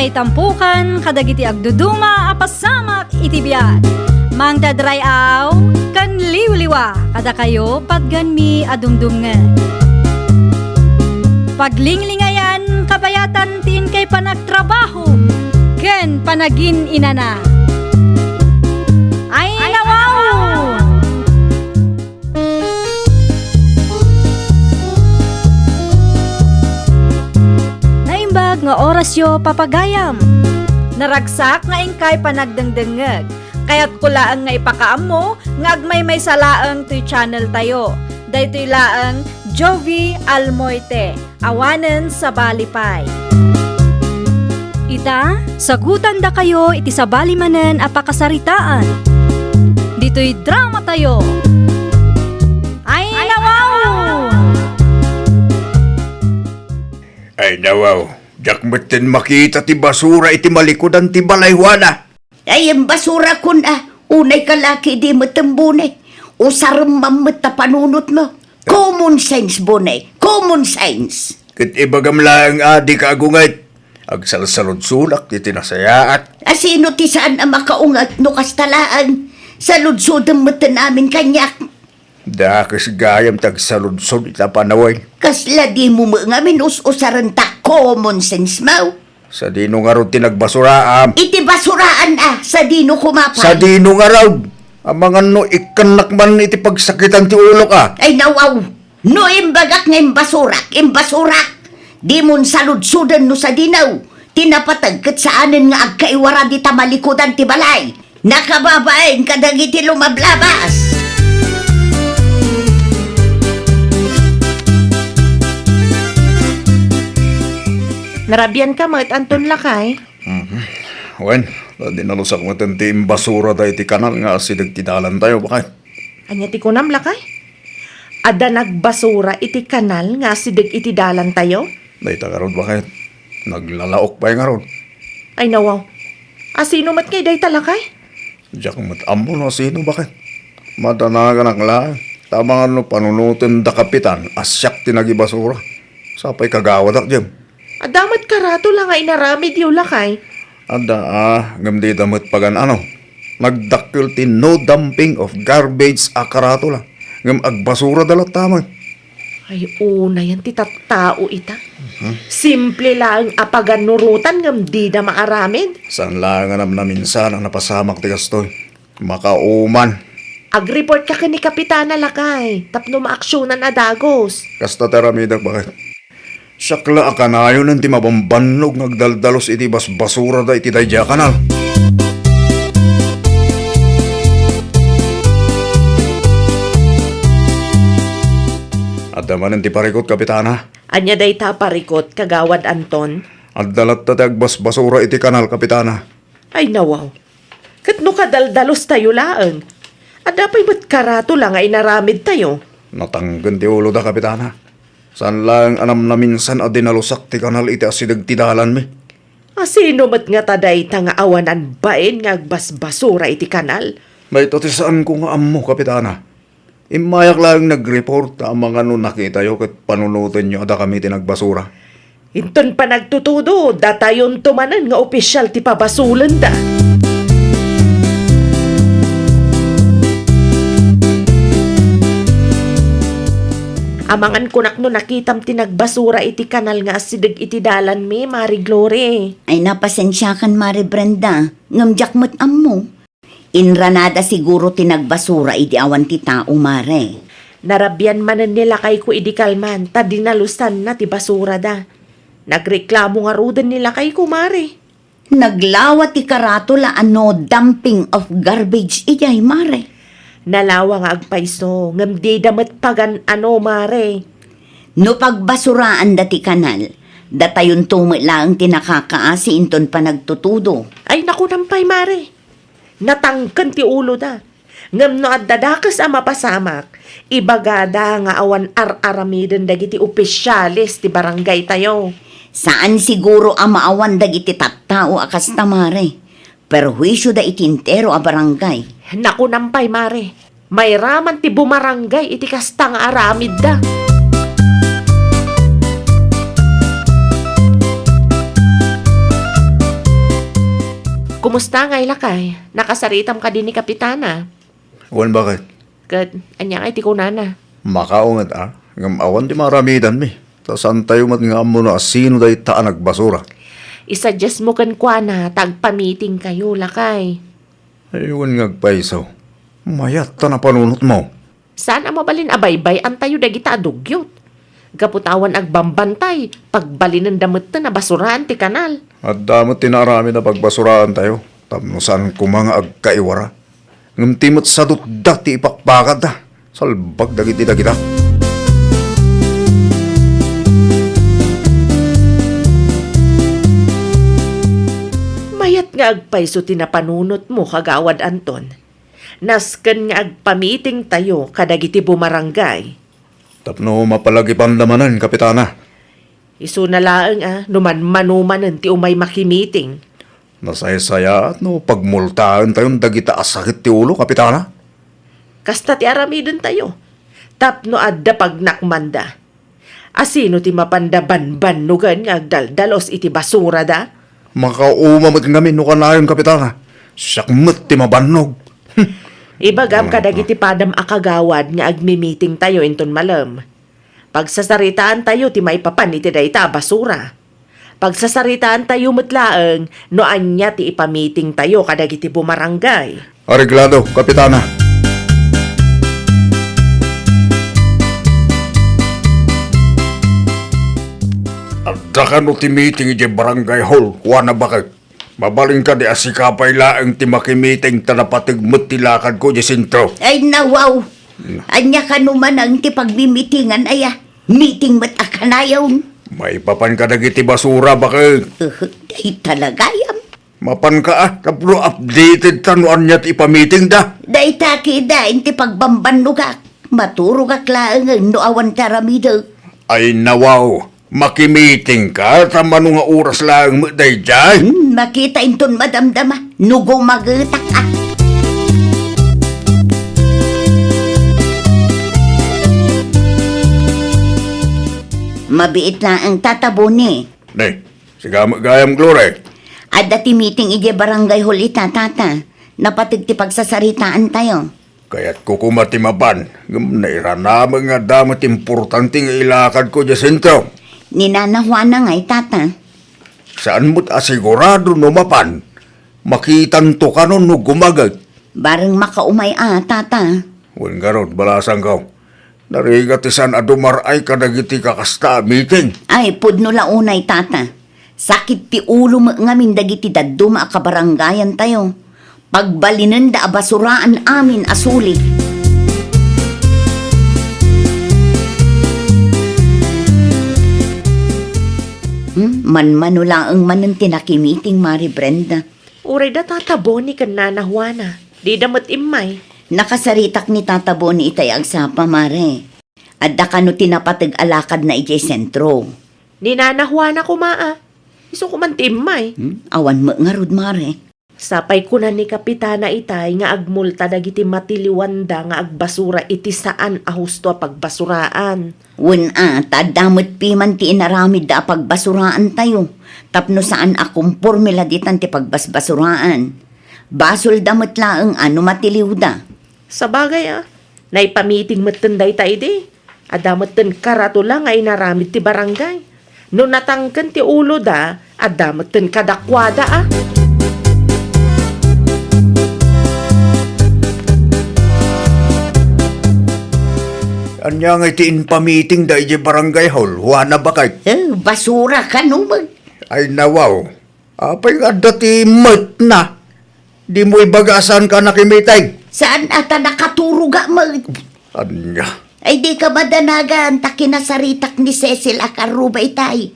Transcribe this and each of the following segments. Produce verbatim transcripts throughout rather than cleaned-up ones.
Itampukan kadagiti agduduma a pasamak iti biag. Mangted ray-aw ken liwliwa kadakayo patgenmi a dumdumngeg. Paglinglingayan kabayatan ti inkay panagtrabaho ken panagin-inana. Ay, nawaw! Naimbag nga orasyo, papagayam. Naragsak nga inkay panagdengdengngeg. Kayatko laeng nga ipakaammo nga agmaymaysa laeng toy channel tayo. Daytoy laeng Jovi Almoite. Awanen sabali pay. Ita, sagutandakayo iti sabali manen a pakasaritaan. Ditoy drama tayo. Ay, nawaw! Ay, nawaw, diak metten makita ti basura iti malikudan ti balay, Juana. Ay, imbasurakon a, unay ka la ket idi met imbuni. Usarem man met ta panunotmo. Common sense, Bone. Common sense. Ket ibagam laeng a dika agunget. Agsalsaludsodak iti nasayaat. A, sino ti saan a makaunget no kasta laeng? Saludsodem metten amin kaniak. Dakes gayam ti agsaludsod ita panawen. Kasla dimo met ngamin us-usaren ta common sense mo? Sadino ngarud ti nagbasuraam? Iti basuraan a, sadino koma pay? Sadino ngarud? Amangan no ikkannak man iti pagsakitan ti ulok a. Ay, nawaw! No imbagak nga imbasurak, imbasurak! Dimon saludsoden no sadino. Ti napateg ket saanen nga agkaiwara dita malikudan ti balay. Nakababain kadagiti lumablabas. Narabianka met, Anton, lakay? Mhm. Wen, ta dinalusak met ti imbasurada iti kanal nga asideg ti dalantayo, bakay. Ania ti kunam, lakay? Adda nagbasura iti kanal nga asideg iti dalantayo? Dayta ngarud, bakay. Naglalaok pay ngarud. Ay, nawaw. A, sino met ngay dayta, lakay? Diak met ammo no sino, bakay. Madanaganak laeng. Ta amangan no panunoten da kapitan a siak ti nagibasura. Sapay kagawadak, Jem. Adda met karatula nga inaramidyo, lakay? Adda, a, ngem dida met pagan-ano. Nagdakkel ti no dumping of garbage a karatula. Ngem agbasurada latta met. Ay, unayan ti tattao ita. Mhm. Simple laeng a paganurotan ngem dida maaramid. Saan laeng a namnaminsan a napasamak ti kastoy. Makauman. Ag-report ka ken ni Kapitana, lakay, tapno maaksionan a dagus. Kasta ti aramidek, bakay. Siak la a kanayonen ti mabambannog nga agdaldalos iti basbasurada iti daydiay a kanal. Adda manen ti parikut, Kapitana. Ania dayta a parikut, Kagawad Anton? Adda latta ti agbasbasura iti kanal, Kapitana. Ay, nawaw. Ket no kadaldalos tayo laeng, adda pay met karatula nga inaramid tayo. Natangken ti uloda, Kapitana. Saan laeng a namnaminsan a dinalusak ti kanal iti asideg ti dalanmi. A, sino met ngata dayta nga awanan bain nga agbasbasura iti kanal? Dayta ti saanko nga ammo, Kapitana. Immayak laeng nag-report ta amangan no nakitayo ket panunotenyo a dakami ti nagbasura. Inton panagtutudo, datayonto manen nga opisyal ti pabasolenda. Amangan kunak no nakitam ti nagbasura iti kanal nga asideg iti dalanmi, Mari Glory. Ay, napasensiakan, Mari Brenda, ngem diak met ammo. Inranada siguro ti nagbasura idi awan ti tao, Mare. Narabian manen ni lakayko idi kalman ta dinalusanna ti basurada. Nagreklamo ngaruden ni lakayko, Mare. Naglawa ti karatula a no dumping of garbage idiay, Mare. Nalawa nga agpayso, ngem dida met pagan-ano, Mare. No pagbasuraanda ti kanal, datayonto met laeng ti nakakaasi inton panagtutudo. Ay, nakunam pay, Mare. Natangken ti uloda. Ngem no adda dakes a mapasamak, ibagada nga awan ar-aramiden dagiti opisyales ti barangaytayo. Saan siguro a maawan dagiti tattao a kasta, Mare. Perhuisioda iti entero a barangay. Nakunam pay, Mare. Mairaman ti bumarangay iti kasta nga aramidda. Kumusta ngay, lakay? Nakasaritam kadi ni Kapitana? Wen, baket? Ket ania ngay ti kunana? Makaunget a, ngem awan ti maaramidanmi. Ta saantayo met nga ammo no asino dayta a nagbasura. Isuggest mo kenkuana ta agpamitingkayo, lakay. Ay, wen nga agpayso. Mayat ta napanunotmo. Saan a mabalin a baybay-antayo dagita a dugyot. Gapu ta awan agbambantay, pagbalinenda metten a basuraan ti kanal. Adda met ti naaramid a pagbasuraantayo, tapno saan koma nga agkaiwara. Ngem ti met sadutda ti ipakpakadda, salbag dagiti dagita. Mayat nga agpayso ti napanunotmo, Kagawad Anton. Nasken nga agpamitingtayo kadagiti bumarangay. Tapno mapalagipanda manen, Kapitana. Isuna laeng a no manmanumanen ti umay makimiting. Nasaysayaat no pagmultaentayon dagita a sakit ti ulo, Kapitana. Kasta ti aramidentayo, tapno adda pagnakmanda. Asino ti mapanda banbannogen nga agdaldalos iti basurada? Makauma met ngamin no kanayon, Kapitana. Siak met ti mabannog. Ibagam kadagiti padam a kagawad nga agmimitingtayo inton malem. Pagsasaritaantayo ti maipapan iti dayta a basura. Pagsasaritaantayo met laeng no ania ti ipamitingtayo kadagiti bumarangay. Areglado, Kapitana. Adda kano ti meeting idiay barangay hall, Juana, baket? Mabalin kadi a sika pay laeng ti makimiting ta napateg met ti lakadko idiay sentro? Ay, nawaw! Ania kano manen ti pagmimitingan aya? Meeting met a kanayon. Maipapan kadagiti basura, baket? Uhu, dayta la gayam. Mapanka a, tapno updated ta no ania ti ipamitingda. Dayta kida iti pagbambannogak. Maturogak laengen no awan ti aramidek. Ay, nawaw, makimitingka ta mano nga oras laeng met daydiay? Hmm, makita inton madamdama no gumagetak a. Mabiit laeng, Tata Boni. Ne, sika met gayam, Glory. Adda ti meeting idiay barangay hall ita, Tata. Napateg ti pagsasaritaantayo. Kayatko koma ti mapan, ngem nairanamek nga adda met importante nga ilakadko idiay sentro. Ni Nana Juana ngay, Tata. Saan met a sigurado no mapan, makitanto kano no gumaget. Bareng makaumay a, Tata. Wen garud, balasangko. Narigat ti saan a dumar-ay kadagiti kakasta a meeting. Ay, pudno la unay, Tata. Sakit ti ulo met ngamin dagiti dadduma a kabarangayantayo. Pagbalinenda a basuraan amin a suli. Hmm, manmano laeng manen ti nakimiting, Mari Brenda. Uray da Tata Boni ken Nana Juana, dida met immay. Nakasaritak ni Tata Boni itay agsapa, Mare. Adda kano ti napateg a lakadna idiay sentro? Ni Nana Juana koma a. Isu koman ti immay. Hmm? Awan met ngarud, Mare. Sapay kuna ni Kapitana itay nga agmulta dagiti matiliwanda nga agbasura iti saan a husto a pagbasuraan. Wen a, ta adda met piman ti inaramidda a pagbasuraantayo, tapno saan a komporme la ditan ti pagbasbasuraan. Basolda met laeng a no matiliwda. Sabagay a, naipamiting metten dayta idi. Adda metten karatula nga inaramid ti barangay. No natangken ti uloda, adda metten kadakuada a. Ania ngay ti impamitingda idiay barangay hall, Juana, baket? Eh, basura kano met. Ay, nawaw. Apay nga adda ti metna? Dimo ibaga a saanka a nakimiting? Saan a ta nakaturogak met. Ania? Ay, dika madanagan ta kinasaritak ni Cecil a Carruba itay.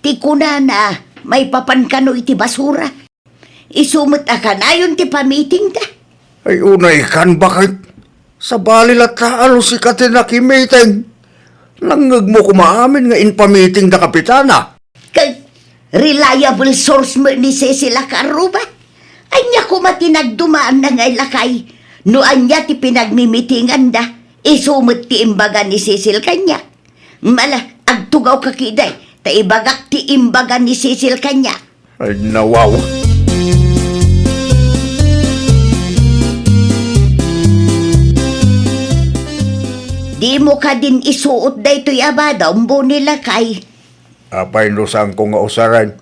Ti kunana, maipapan kano iti basura. Isu met a kanayon ti pamitingda. Ay, unay kan, baket? Sabali latta a no sika ti nakimiting. Nangngegmo koma amin nga impamitingda, Kapitana. Ket reliable source met ni Cecil a Carruba. Ania koma ti nagdumaanna ngay, lakay? No ania ti pinagmimitinganda, isu met ti imbaga ni Cecil kaniak. Mala, agtugawka ketdi, ta ibagak ti imbaga ni Cecil kaniak. Ay, nawaw. Dimo kadin isuot daytoy a badom, Boni lakay? Apay no saanko nga usaren?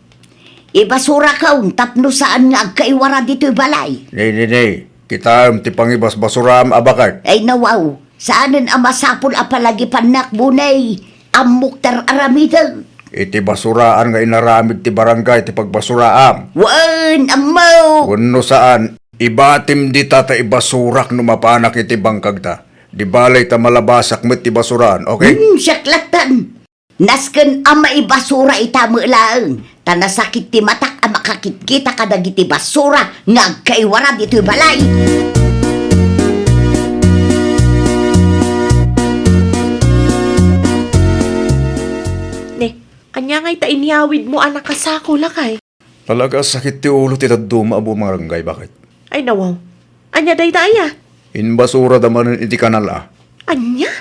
Ibasurakon tapno saan nga agkaiwara ditoy balay. Ni, ni, ni. Kitaem ti pangibasbasuraam a baket. Ay, nawaw. Saanen a masapul a palagipannak, Boni. Ammok ti ar-aramidek. Iti basuraan nga inaramid ti barangay ti pagbasuraam. Wen, ammo. Wenno saan, ibatim dita ta ibasurak no mapanak iti bangkagta. Di balay ta malabasak met ti basuraan, okay? Hmm, siak lattan. Nasken a maibasura ita met laeng, ta nasakit ti matak a makakitkita kadagiti basura nga agkaiwara ditoy balay. Ne, ania ngay ta inyawidmo a nakasako, lakay? Talaga a sakit ti ulo ti dadduma a bumarangay, baket. Ay, nawaw. Ania dayta aya? Inbasurada manen iti kanal a. Ania?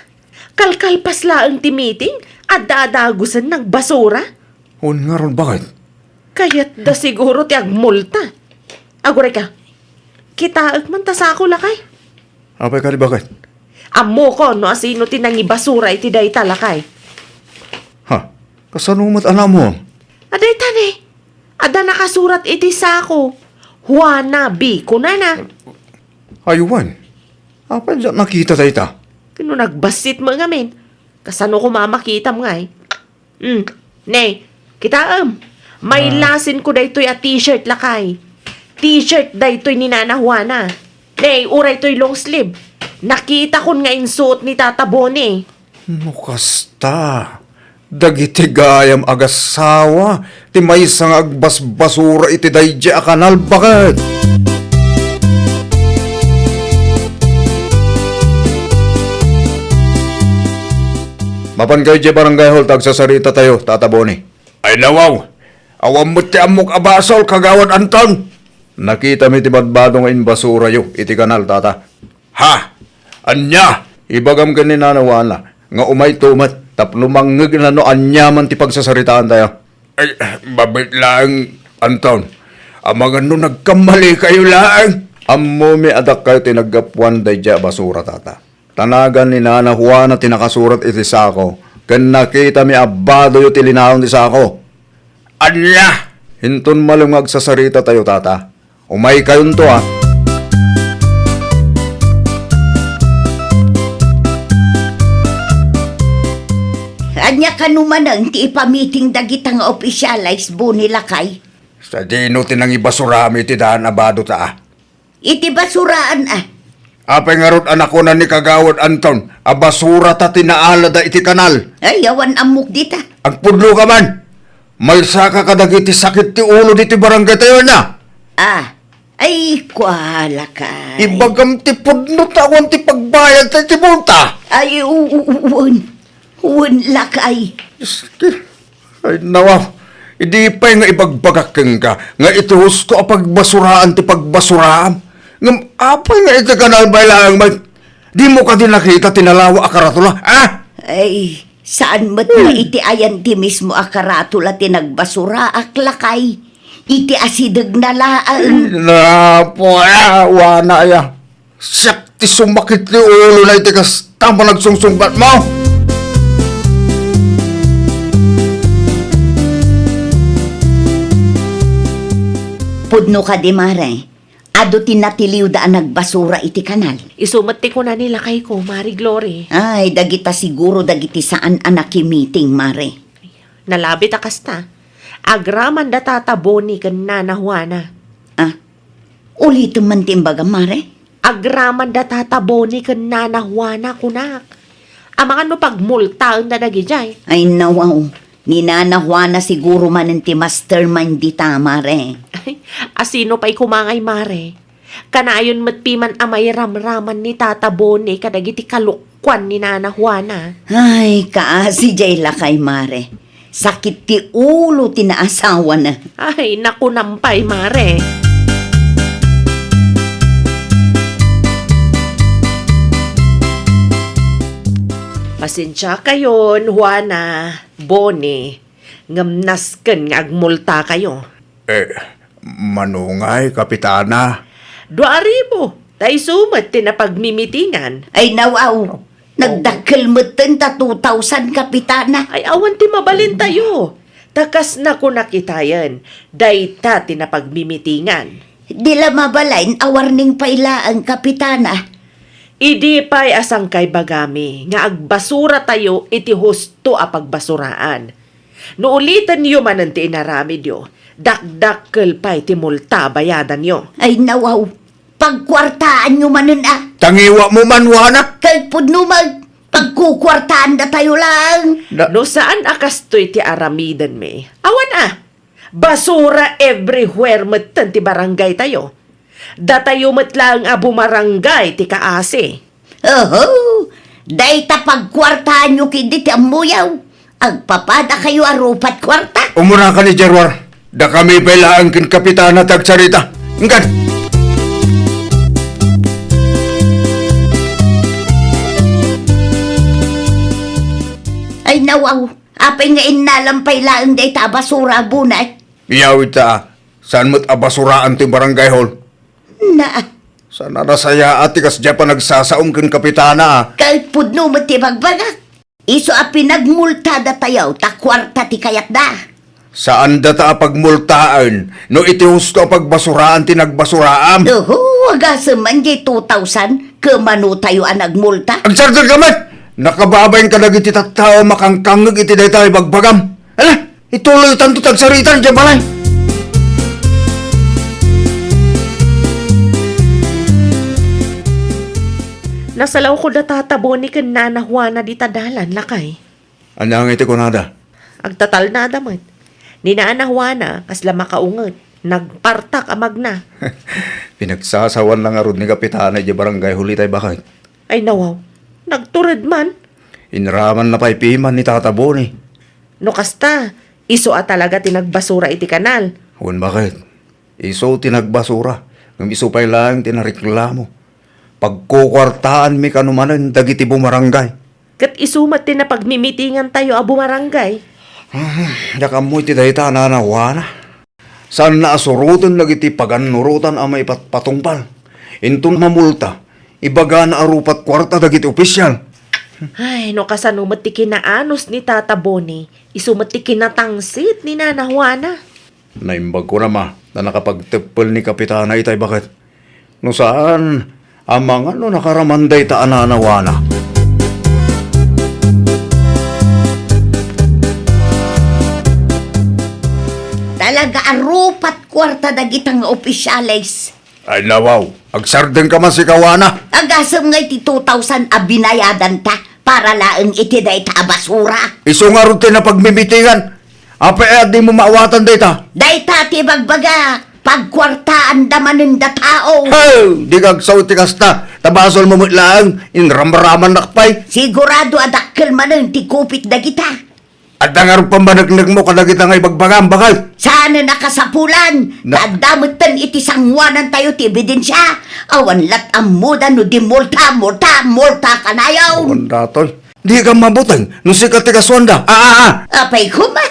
Kalkalpas laeng ti meeting, adda a dagusen nagbasura? Wen ngarud, baket? Kayatda siguro ti agmulta. Aguray ka. Kitaek man ta sako, lakay. Apay kadi, baket? Ammokon no asino ti nangibasura iti dayta, lakay. Ha? Kasano met a naammo? A dayta ne. Adda nakasurat iti sako. Juana B, kunana. Ay, wen. Apay diak nakita dayta? Ken no nagbassit met ngamin, kasano koma a makitam ngay? Hmm. Ne, kitaem. Mailasinko daytoy a t-shirt, lakay. T-shirt daytoy ni Nana Juana. Ne, uray toy long sleeve. Nakitakon nga insuot ni Tata Boni. No kasta, dagiti gayam a gassawa ti maysa nga agbasbasura iti daydiay a kanal, baket. Mapan kayo idiay barangay hall ta agsasaritatayo, Tata Boni. Ay, nawaw! Awan met ti ammok a basol, Kagawad Anton! Nakitami ti badbado nga imbasurayo iti kanal, Tata. Ha? Ania? Ibagam ken ni Nana Juana nga umayto met tapno mangngegna no aniaman ti pagsasaritaantayo. Ay, mabiit laeng, Anton. Amangan no nagkammalikayo laeng. Ammomi a dakkayo ti naggapuan daydiay a basura, Tata. Ta nagan ni Nana Juana ti nakasurat iti sako, ken nakitami a badoyo ti linaon ti sako. Ania? Inton malem nga agsasaritatayo, Tata. Umaykayonto, a. Ania kano manen ti ipamiting dagita nga opisyales, Boni lakay? Sadino ti nangibasurami iti daan a badota, a? Iti basuraan, a. Apay ngarud a nakunan ni Kagawad Anton a basurata ti naalada iti kanal? Ay, awan ammok dita. Agpudno ka man! Maysaka kadagiti sakit ti ulo ditoy barangaytayo, ania? A, ay, kua, lakay. Ibagam ti pudno ta awan ti pagbayadta iti multa. Ay, u-, u-, u-, wen. Wen, lakay. Iski. Ay, nawa, idi pay nga ibagbagak kenka nga iti husto a pagbasuraan ti pagbasuraam. Ngem apay nga iti kanal pay laeng met? Dimo kadi nakita ti nalawa a karatula, a? Ay, saan met nga iti ayan ti mismo a karatula ti nagbasuraak, lakay. Iti asidegna laeng. Ay, napo, a, wana aya. Siak ti sumakit ti ulona iti kasta a panagsungsungbatmo. Pudno kadi, Mare. Adu ti natiliwda a nagbasura iti kanal. Isu met ti kuna ni lakayko, Mare Glory. Ay, dagita siguro dagiti saan a nakimiting, Mare. Nalabit a kasta. Agraman da Tata Boni ken Nana Juana. A, ulitem man ti imbagam, Mare. Agraman da Tata Boni ken Nana Juana, kunak. Amangan no pagmultaenda dagidiay. Ay, nawaw. Ni Nana Juana siguro manen ti mastermind dita, Mare. Ay, asino pay koma ngay, Mare? Kanayon met piman a mairamraman ni Tata Boni kadagiti kalukkuan ni Nana Juana. Ay, kaasi jay lakay, Mare. Sakit ti ulo ti naasawana. Ay, nakunam pay, Mare. Pasensiakayon, Juana, Boni, ngem nasken nga agmultakayo. Eh, Mano ngay, Kapitana? Dua a ribu, ta isu met ti napagmimitingan. Ay, nawaw. Nagdakkel metten ta two thousand, Kapitana. Ay, awan ti mabalintayo. Ta kas nakuna kitayen, dayta ti napagmimitingan. Di la mabalin a warning pay laeng, Kapitana. Idi pay a sangkaibagami nga agbasuratayo iti husto a pagbasuraan. No ulitenyo manen ti inaramidyo, dakdakkel pay ti multa a bayadanyo. Ay, nawaw. Pagkuartaanyo manen a. Tangiwatmo man, Juana. Ket pudno met, pagkukuartaandatayo laeng. Da- No saan a kastoy ti aramidenmi, awan a. Basura everywhere metten ti barangaytayo. Datayo met laeng a bumarangay ti kaasi. Oho, dayta pagkuartaanyo ketdi ti ammoyo. Agpapadakayo a rupat kuarta. Umuna ka ni Gerwar. Dakami pay laeng ken Kapitana ti agsarita. Inkan. Ay, nawaw. Apay nga innalam pay laeng dayta a basura a bunay? Yaw ita, saan met a basuraan ti barangay hall? Na. Saan a nasayaat ti kasdiay a panagsasaom ken Kapitana, a? Ket pudno met ti bagbagak. Isu a pinagmultadatayo ta kuarta ti kayatda. Saan data a pagmultaen no iti husto a pagbasuraan ti nagbasuraam? Oho, agasem man diay two thousand, ket manotayo a nagmulta. Agsardeng ka met! Nakababain kadagiti tattao a makangkangngeg iti dayta a ibagbagam. Ala, ituloytanto ti agsarita idiay balay. Nasalawko da Tata Boni ken Nana Juana dita dalan, lakay. Ania ngay ti kunada? Agtatalnada met. Ni Nana Juana, kasla makaunget. Nagpartak a magna. Pinagsasawan la ngarud ni Kapitana idiay barangay hall itay baket. Ay, nawaw. Nagtured man. Inramanna pay piman ni Tata Boni. No kasta, isu a talaga ti nagbasura iti kanal. Wen, baket. Isu ti nagbasura, ngem isu pay laeng ti nareklamo. Pagkukuartaanmi kano manen dagiti bumarangay. Ket isu met ti napagmimitingantayo a bumarangay. Diak ammo iti dayta a nanawana. Saanna a suroten dagiti pagannurotan a maipatpatungpal. Inton mamulta, ibagana a rupat kuarta dagiti opisial. Ay, no kasano met ti kinaanus ni Tata Boni, isu met ti kinatangsit ni Nana Juana. Naimbag ko na, ma, ta nakapagteppel ni Kapitana itay baket. No saan, amangan no nakaraman dayta a nanawana. Talaga a rupat kuarta dagita nga opisyales. Ay, nawaw, agsardeng ka man sika, Juana. Agasem ngay ti two thousand a binayadanta para laeng iti dayta a basura. Isu ngarud ti napagmimitingan. Apay a dimo maawatan dayta? Dayta ti ibagbaga, pagkuartaanda manen da tao. Hey! Dika agsao iti kasta, ta basolmo met laeng, inramramannak pay. Sigurado a dakkel manen ti kupit dagita. Adda ngarud pammaneknekmo kadagita nga ibagbagam, baket? Saanen a kasapulan, Na- ta adda metten iti sangoanantayo ti ebidensia. Awan lat ammoda no di multa, multa, multa kanayon. Awan datoy. Dika mabuteng no sika ti kasuanda. Ah, ah, ah. Apay koma?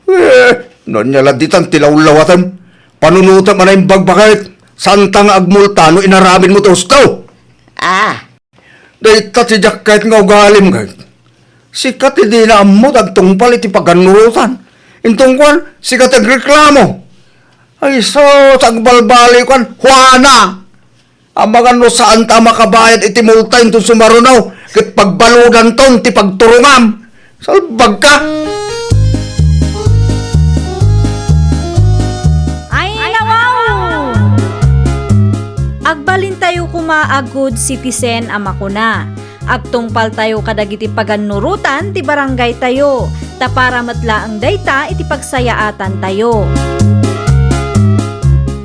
Eh, no ania la ditan ti lawlawatem? Panunotem a naimbag, baket. Saanta nga agmulta no inaramidmo ti husto. Ah. Dayta ti diak ket nga ugalim, ket. Sika ti dina ammo ti agtungpal iti pagannurotan. Inton kuan, sika ti agreklamo. Ay sus, agbalbaliwkan, Juana! Amangan no saanta a makabayad iti multa inton sumaruno, ket pagbaludanton ti pagturongam. Salbagka! Ay, nawaw! Agbalintayo koma a good citizen a makuna, agtungpaltayo kadagiti pagannurotan ti barangaytayo, ta para met laeng dayta iti pagsayaatantayo.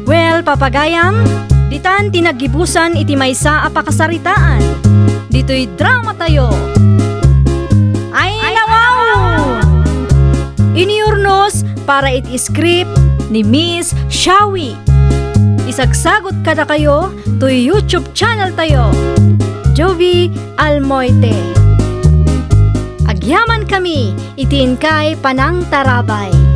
Well, papagayam, ditan ti naggibusan iti maysa a pakasaritaan. Ditoy dramatayo. Ay, nawaw! Iniurnos para iti script ni Miss Shawi. Isagsagot kadakayo toy YouTube channel tayo, Jovi Almoite. Agyamankami iti inkay panangtarabay.